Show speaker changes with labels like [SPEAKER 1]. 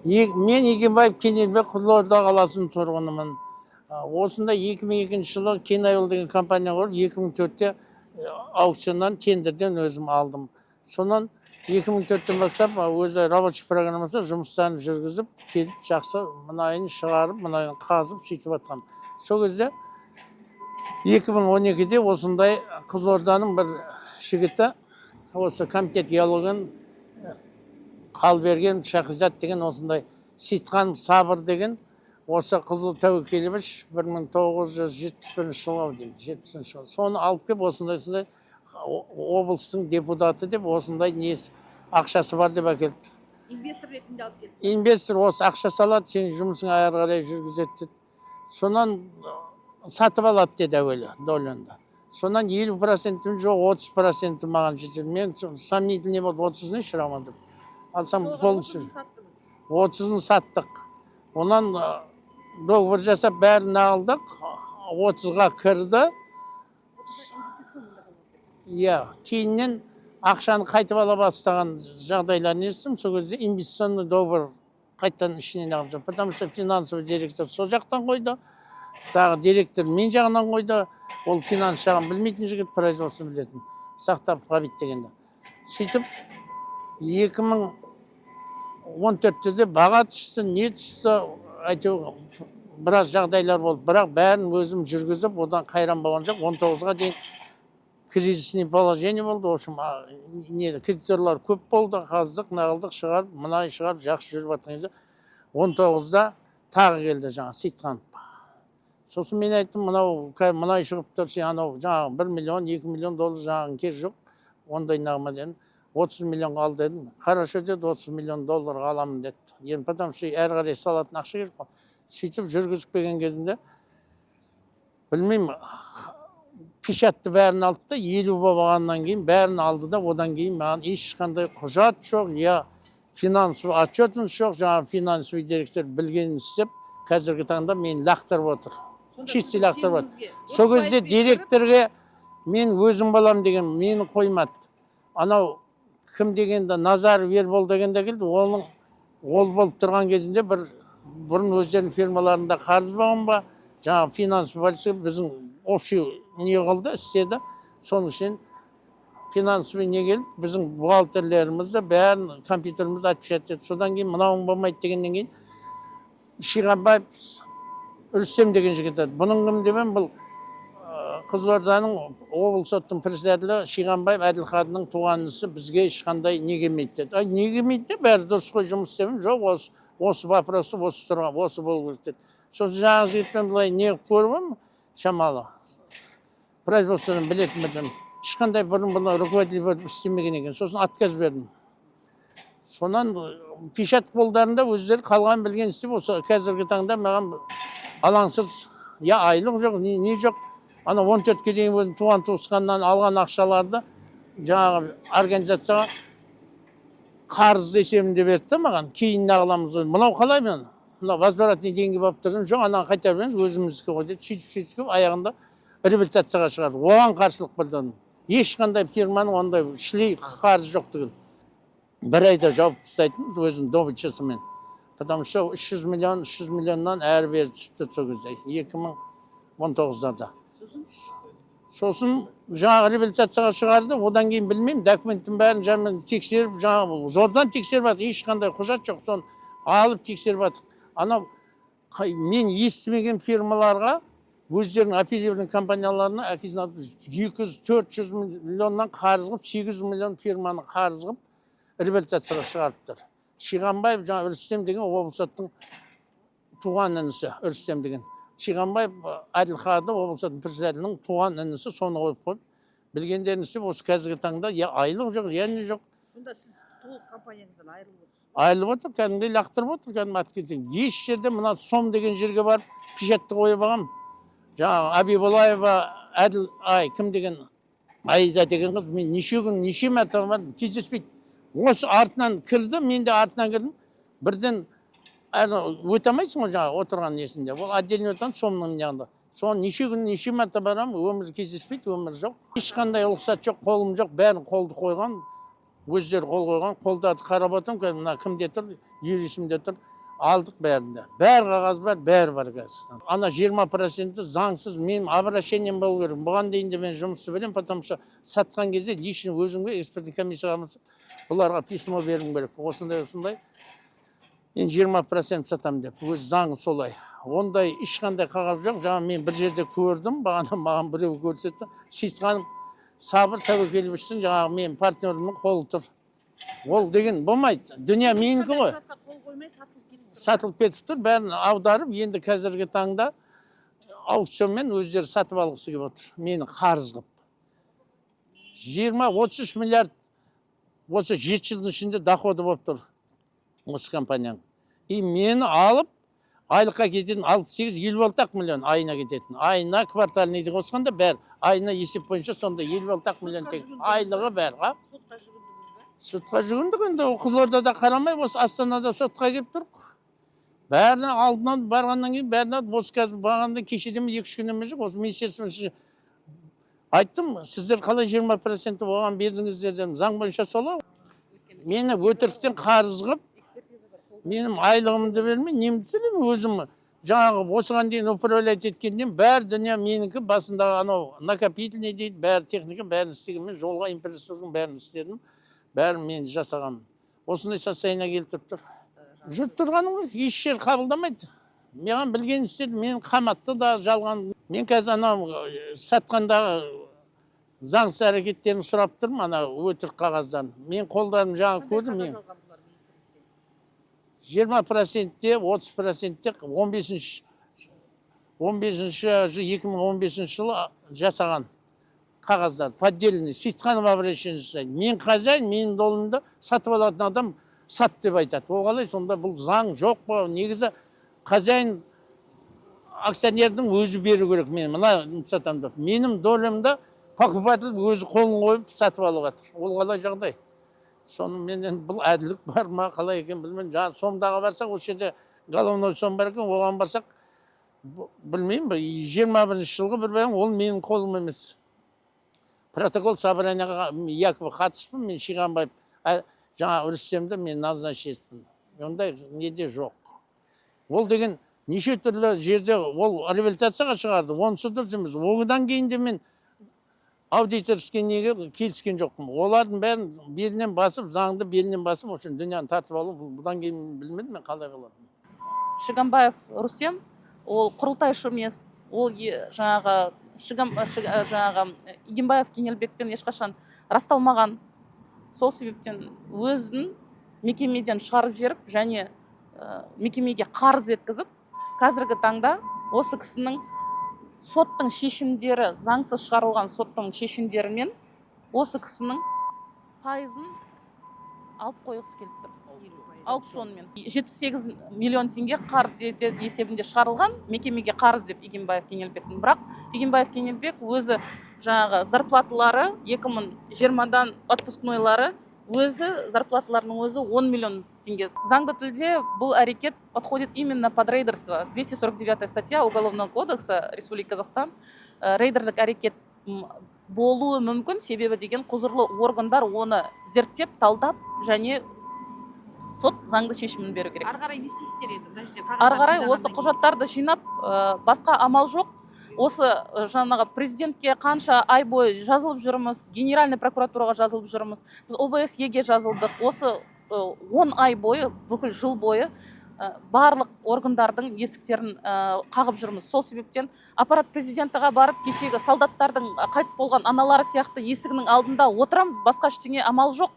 [SPEAKER 1] Мен Егенбаев Кенелбек, Қызылорда қаласының тұрғынымын. Осында 2002 жылы Кенайол деген компания құрып, 2004-те аукционнан, тендерден өзім алдым. Сонан 2004-тен бастап өзі рабочий программасы жұмыстарын жүргізіп келіп, жақсы мұнайын шығарып, мұнайын қазып, сөйтіп жатқан. Сол кезде 2012-де осындай Қызылорданың бір жігіті, осы комитет геологын Қалберген Шахизат деген, осындай Сейітхан Сабыр деген, осы Қызыл Тәуекелович, 1971 жылы ау деймін, 70-жылы, соны алып келіп, осындай осындай облыстың депутаты деп, осындай несі, ақшасы бар деп әкелді.
[SPEAKER 2] Инвестор ретінде алып келді.
[SPEAKER 1] Инвестор, осы ақша салады, сенің жұмысың әрі қарай жүргізеді деді. Сонан сатып алады деді әуелі доляны. Сонан 50%-ім жоқ, 30%-і маған жетеді. Мен сомнительный болды, 30-ын шығарамын деп алсам,
[SPEAKER 2] Соған
[SPEAKER 1] полностью.
[SPEAKER 2] 30-ын саттыңыз.
[SPEAKER 1] 30-ын саттық. Онан договор жасап, бәрін алдық, 30-ға кірді. Иә, кейіннен ақшаны қайтып ала бастаған жағдайларын естідім. Сол кезде инвестиционный договор қайтадан ішінен алып жатыр, потому что финансовый директор сол жақтан қойды, тағы директор мен жағынан қойды. Ол финанс жағын білмейтін жігіт, производство білетін Сақтап Ғабит дегенді. Сөйтіп 2014-те де баға түсті, не түсті, әйтеуір біраз жағдайлар болды, бірақ бәрін өзім жүргізіп, одан қайран болған жоқ. 19-ға дейін кризисный положение болды, в общем, не, кредиторлар көп болды. Қаздық, нағылдық, шығарып, мұнай шығарып, жақсы жүріп жатқан кезде 19-да тағы келді жаңағы Сейітханов. Сосын мен айттым: «Мынау қазір мұнай шығып тұр, сен анау жаңағы 1 миллион, 2 миллион доллар жаңағы керегі жоқ ондай нағма», — дедім. «30 миллионға ал», — дедім. «Хорошо», — деді, «30 миллион долларға аламын», — деді. Енді потому что әрі қарай салатын ақша керек қой. Сөйтіп жүргізіп келген кезінде, білмеймін, печатьті бәрін алды да, 50 болғаннан кейін бәрін алды да, одан кейін маған ешқандай құжат жоқ, я финансовый отчетность жоқ. Жаңағы финансовый директор білгенін істеп, қазіргі таңда мені лақтырып отыр.
[SPEAKER 2] Сонда
[SPEAKER 1] Чистый
[SPEAKER 2] сіздің
[SPEAKER 1] лақтырып отыр.
[SPEAKER 2] сеніміңізге
[SPEAKER 1] Сол кезде
[SPEAKER 2] 30%-пен кіріп,
[SPEAKER 1] директорге мен өзім балам деген, мені қоймады. Анау кім дегенде, Назаров Ербол дегенде келді. Оның ол болып тұрған кезінде бір бұрын өздерінің фирмаларында қарыз болған ба, жаңағы финансовый полиция біздің общий не қылды, істеді. Соның ішінен финансовый не келіп, біздің бухгалтерлерімізді бәрін, компьютерімізді отпечатать етті. Содан кейін мынауың болмайды дегеннен кейін Шиғанбаев Рүстем деген жігіт еді. Бұның кім деп едім, бұл Қызылорданың облыс соттың председателі Шиғанбаев Әділханның туған інісі, бізге ешқандай не келмейді деді. «Ай, не келмейді де, бәрі дұрыс қой, жұмыс істемеймін». «Жоқ, осы вопросы, осы тұрған, осы болу керек», — деді. Сосын жаңағы жігітпен былай не қылып көріп едім, шамалы производствоны білетін білдім, ешқандай бұрын бұны руководитель болып істемеген екен. Сосын отказ бердім. Сонан печать қолдарында, өздері қалған білген істеп, осы қазіргі таңда маған алаңсыз, я айлық жоқ, не жоқ. Ана 14-ке дейін өзінің туған туысқаннан алған ақшаларды жаңағы организацияға қарыз есебінде берді да маған, кейін аламыз. Мынау қалай, мен мынау возвратный деньги болып тұр. «Жоқ, ананы қайтарып береміз, өзіміздікі ғой», — деді. Сөйтіп, сөйтіп келіп, аяғында реабилитацияға шығарды. Оған қарсылық білдірдім. Ешқандай фирманың ондай шлей қарызы жоқ түгіл, бір айда жауып тастайтын өзінің добычасымен, потому что 300 миллион, 300 миллионнан әрі бері түсіп тұрды сол кезде, 2019-дарда. Сосын жаңағы реабилитацияға шығарды. Одан кейін білмеймін, документтің бәрін жаңағы тексеріп, жаңағы зордан тексеріп жатыр, ешқандай құжат жоқ. Соны алып тексеріп жатыр. Анау мен естімеген фирмаларға, өздерінің апеллированный компанияларына әкесін алып, 200, 400 миллионнан қарыз қылып, 800 миллион фирманы қарыз қылып, реабилитацияға шығарып тұр Шиғанбаев жаңа Рүстем деген, облыс соттың туған інісі Рүстем деген. Шиғанбаев Әділхады, облыс сотының председателінің туған інісі. Соны қойып қойып, білгендерін істеп, осы қазіргі таңда я айлық жоқ, я не жоқ.
[SPEAKER 2] Сонда сіз толық компанияңыздан айырылып отырсыз.
[SPEAKER 1] Айырылып отыр, кәдімгідей лақтырып отыр кәдімгі. Атып кетсең, еш жерде мына СОМ деген жерге барып, печатьті қойып алғанмын. Жаңағы Абибулаева Әділ, ай, кім деген, Аида деген қыз, мен неше күн, неше мәрте бардым, кездеспейді. Осы артынан кірді, мен де артынан кірдім. Бірден ана өте алмайсың ғой жаңағы отырған несінде, ол отдельно өтеді СОМ-ның жағында. Соны неше күн, неше мәрте барамын, өмір кездеспейді, өмір жоқ, ешқандай рұқсат жоқ, қолым жоқ, бәрін қолды қойған, өздері қол қойған. Қолдарды қарап отырмын қазір, мына кімде тұр, юристімде тұр. Алдық бәрінде. Бәрі қағаз бар, бәрі бар қазір. Ана 20%-і заңсыз, менің обращением болу керек. Бұған дейін де мен жұмысты білемін, потому что сатқан кезде лично өзімге, экспертный комиссияға бұларға письмо беруім керек. Осындай, осындай. Мен 20% сатамын деп. Өз заңы солай. Ондай ешқандай қағаз жоқ. Жаңа мен бір жерде көрдім, бағана маған біреу көрсетті. Сейітхан Сабыр Тәуекеловичтің, жаңағы менің партнерімнің қолы тұр. Ол деген болмайды. Дүние менікі ғой.
[SPEAKER 2] Ешқандай құжатқа қол қоймай, сатылып кетіп тұр.
[SPEAKER 1] Сатылып кетіп тұр, бәрін аударып, енді қазіргі таңда аукционмен өздері сатып алғысы келіп отыр. Мені қарыз қылып. 20-33 миллиард осы 7 жылдың ішінде доходы болып тұр осы компанияның. И мені алып, айлыққа кететін 68, 56 миллион айына кететін. Айына, квартальныйды қосқанда, бәрі айына есеп бойынша сонда 56 миллион
[SPEAKER 2] Сотқа
[SPEAKER 1] теңге.
[SPEAKER 2] жүгіндіңіз ба?
[SPEAKER 1] Айлығы бәрі. А?
[SPEAKER 2] Сотқа жүгіндіңіз ба?
[SPEAKER 1] Сотқа жүгіндік енді, Қызылордада қарамай, осы Астанада сотқа келіп тұрық. Бәріне алдынан барғаннан кейін бәріне осы қазір барғаннан кешеден 2-3 күн емес, осы министерство айттым: сіздер қалай 20% оған бердіңіздер дедім, заң бойынша солай. Мені өтіріктен қарыз қылып,
[SPEAKER 2] Экспертиза бар, қол
[SPEAKER 1] менің айлығымды бермей, немді төлеймін өзім. Жаңағы осыған дейін управлять еткеннен бәрі дүние менікі, басындағы анау накопительный дейді, бәрі техника, бәрін істеген мен, жолға инфраструктураның бәрін істедім, бәрін мен жасағанмын. Осындай состояние келтіріп тұр. Жүріп тұрғаным ғой, еш жер қабылдамайды. Маған білгенін істеді, мені қаматты да жалған. Мен қазір анау сатқандағы заңсыз әрекеттерін сұрап тұрмын, ана өтірік қағаздарын. Мен қолдарым жаңа
[SPEAKER 2] Қандай
[SPEAKER 1] көрдім
[SPEAKER 2] қағаз
[SPEAKER 1] мен.
[SPEAKER 2] алған бұлар министрліктен?
[SPEAKER 1] 20%-те, 30%-те 15-ші, 2015 жылы жасаған қағаздар, поддельный, Сейітханов обращение жасайды. Мен хозяин, менің долымды сатып алатын адам сат деп айтады. Ол қалай сонда, бұл заң жоқ па? Негізі хозяин, акционердің өзі беру керек, мен мына сатамын деп. Менің долямды покупатель өзі қолын қойып сатып алып жатыр. Ол қалай жағдай? Сонымен енді бұл әділдік бар ма, қалай екенін білмеймін. Жаңа СОМДАға барсақ, осы жерде головной СОМ бар екен, оған барсақ, білмеймін, 21-жылғы бір бәлем, ол менің қолым емес. Протокол собранияға якобы қатыспын мен, Шиғанбаев, жаңа Рүстемді мен назначить еттім. Ондай неде жоқ. Ол деген неше түрлі жерде ол реабилитацияға шығарды, онысы дұрыс емес. Одан кейін де мен аудиторский неге келіскен жоқпын. Олардың бәрін белінен басып, заңды белінен басып, в общем, дүнияны тартып алу, бұдан кейін білмедім мен қалай болатынын.
[SPEAKER 3] Шиганбаев Рустем ол құрылтайшы емес, ол жаңағы Шигам, жаңағы Игенбаев Кенелбекпен ешқашан расталмаған. Сол себептен өзін мекемеден шығарып жіберіп және мекемеге қарыз еткізіп, қазіргі таңда осы кісінің соттың шешімдері, заңсыз шығарылған соттың шешімдерімен осы кісінің пайызын алып қойғысы келіп тұр аукционмен. 78 миллион теңге қарыз есебінде шығарылған мекемеге қарыз деп Игенбаев Кенелбектің. Бірақ Игенбаев Кенелбек өзі жаңағы зарплаталары 2020-дан, отпускнойлары, өзі зарплаталарының өзі 10 миллион теңге. Заңды тілде бұл әрекет подходит именно под рейдерство, 249 статья Уголовного кодекса Республики Казахстан. Рейдерлік әрекет болуы мүмкін, себебі деген құзырлы органдар оны зерттеп, талдап және сот заңды шешімін беру керек.
[SPEAKER 2] Ары қарай не істейсіздер енді мына жерде?
[SPEAKER 3] Ары қарай осы құжаттарды жинап, басқа амал жоқ. Осы жаңағы президентке қанша ай бойы жазылып жүрміз, генеральный прокуратураға жазылып жүрміз, біз ОБСЕ-ге жазылдық. Осы 10 ай бойы, бүкіл жыл бойы барлық органдардың есіктерін қағып жүрміз. Сол себептен аппарат президентіға барып, кешегі солдаттардың қайтыс болған аналары сияқты есігінің алдында отырамыз, басқа ештеңе амал жоқ.